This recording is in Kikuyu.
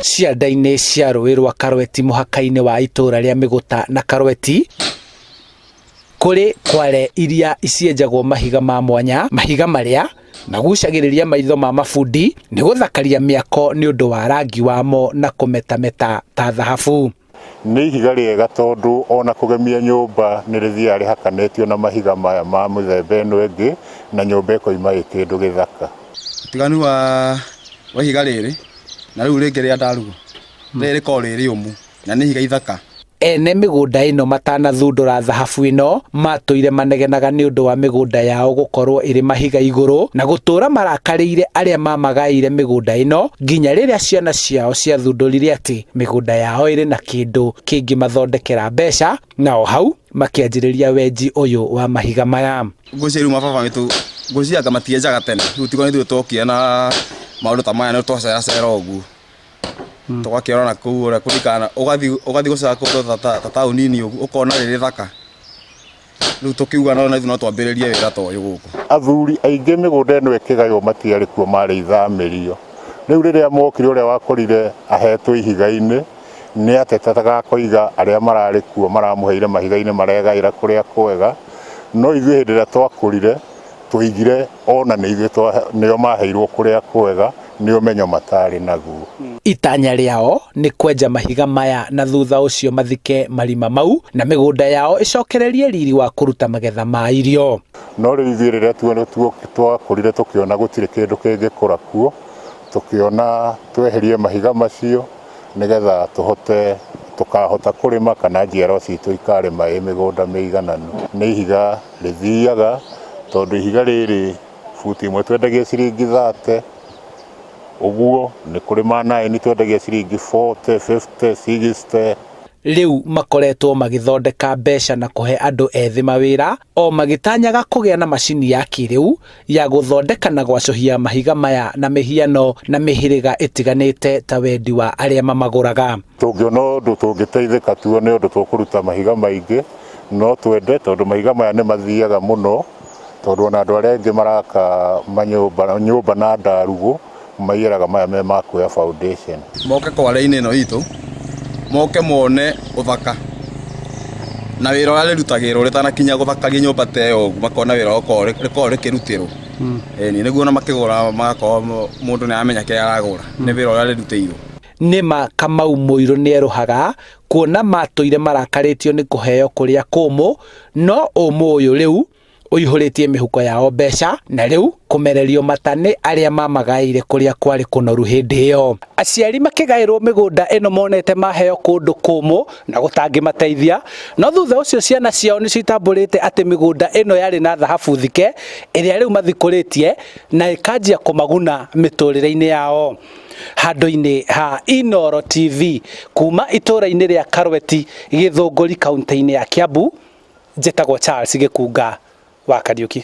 Cianda-inĩ cia rũĩ rwa Karweti mũhaka-inĩ wa itũra rĩa Mĩgũta na Karweti, kũrĩ kware iria cienjagwo mahiga ma mwanya, mahiga marĩa magucagĩrĩria maitho ma mabundi nĩ gũthakaria mĩako nĩ ũndũ wa rangi wamo na kũmetameta ta thahabu. Nĩ ihiga rĩega tondũ ona kũgemia nyũmba nĩ rĩthiaga rĩhakanĩtio na mahiga maya ma mĩthemba ĩno ĩngĩ na nyũmba ĩkoima ĩ kĩndũ gĩthaka. Ũtiganu wa wa ihiga rĩrĩ na rĩu rĩngĩ rĩa ndarugu, rĩrĩ rĩkoragwo rĩ rĩũmũ na nĩ ihiga ithaka. Ene mĩgũnda ĩno matanathundũra thahabu ĩno matũire manegenaga nĩ ũndũ wa mĩgũnda yao gũkorwo ĩrĩ mahiga igũrũ na gũtũra marakarĩire arĩa mamagaĩire mĩgũnda ĩno nginya rĩrĩa ciana ciao ciathundũrire atĩ mĩgũnda yao ĩrĩ na kĩndũ kĩngĩmathondekera mbeca na o hau makĩanjĩrĩria wenji ũyũ wa mahiga maya. Ngwĩciria rĩu mababa witũ ngwĩciria anga matienjaga tene rĩu tigo ithuĩ twokire na maũndũ ta maya nĩ twacera cera ũguo tũgakĩona na kũu ũrĩa kũringana ũgathiĩ ũgathiĩ gũcera kũndũ ta ta taũni-inĩ ũguo ũkona rĩ rĩthaka rĩu tũkiuga no ithuĩ no twambĩrĩrie wĩra ta ũyũ gũkũ. Athuri aingĩ mĩgũnda ĩno ĩkĩgaywo matiarĩ kuo marĩ ithamĩrio. Rĩu rĩrĩa mokire ũrĩa wakorire ahetwo ihiga-inĩ nĩ atetaga akoiga arĩa mararĩ kuo maramũheire mahiga-inĩ maregaĩra kũrĩa kwega, no ithuĩ hĩndĩ ĩrĩa twakũrire twaigire ona nĩ ithuĩ nĩo maheirwo kũrĩa kwega nĩ ũmenyo matarĩ naguo. Itanya rĩao nĩ kwenja mahiga maya na thutha ũcio mathike marima mau na mĩgũnda yao ĩcokererie riri wa kũruta magetha ma irio. No rĩu ithuĩ rĩrĩa twakũrire tũkĩona gũtirĩ kĩndũ kĩngĩkũra kuo, tũkĩona tweherie mahiga macio nĩgetha tũhote tũkahota kũrĩma kana njiarwa citũ ikarĩma ĩ mĩgũnda mĩigananu. Nĩ ihiga rĩthiaga tondũ ihiga rĩrĩ buti ĩmwe twendagia ciringi 30, ũguo nĩ kũrĩ ma nine twendagia ciringi 40, 50, 60. Rĩu makoretwo magĩthondeka mbeca na kũhe andũ ethĩ mawĩra o magĩtanyaga kũgĩa na macini ya kĩrĩu ya gũthondeka na gwacũhia mahiga maya na mĩhiano na mĩhĩrĩga ĩtiganĩte ta wendi wa arĩa mamagũraga. Tũngĩona ũndũ tũngĩteithĩka tuone ũndũ tũkũruta mahiga maingĩ no twende tondũ mahiga maya nĩ mathiaga mũno tondũ ona andũ arĩa angĩ maraka manyũmba nyũmba na ndarugũ maiyĩraga maya me ma kuoya foundation. Moke kware-inĩ ĩno itũ, moke mone ũthaka na wĩra ũrĩa rĩrutagĩrwo rĩtanakinya gũthakaria nyũmba ta ĩyo ũguo, makona wĩra ũrĩa rĩkoragwo rĩkĩrutĩrwo. Ĩni nĩguo ona makĩgũra magakorwo mũndũ nĩ aramenya kĩrĩa aragũra, nĩ wĩra ũrĩa rĩrutĩirwo. Nĩma Kamau Mũirũ nĩerũhaga kuona matũire marakarĩtio nĩ kũheo kũrĩa kũmũ, no ũmũ ũyũ rĩu ũihũrĩtie mĩhuko yao mbeca na rĩu kũmererio mata nĩ arĩa mamagaĩire kũrĩa kwarĩ kũnoru hĩndĩ ĩyo. Aciari makĩgaĩrwo mĩgũnda ĩno monete maheo kũndũ kũmũ na gũtangĩmateithia, no thutha ũcio ciana ciao nĩ citambũrĩte atĩ mĩgũnda ĩno yarĩ na thahabu thike ĩrĩa rĩu mathikũrĩtie na ĩkanjia kũmaguna mĩtũrĩre-inĩ yao. Handũ-inĩ ha Inooro TV kuma itũra-inĩ rĩa Karweti, Gĩthũngũri, kaũntĩ-inĩ ya Kiambu, njĩtagwo Charles Gĩkunga wa Kariuki.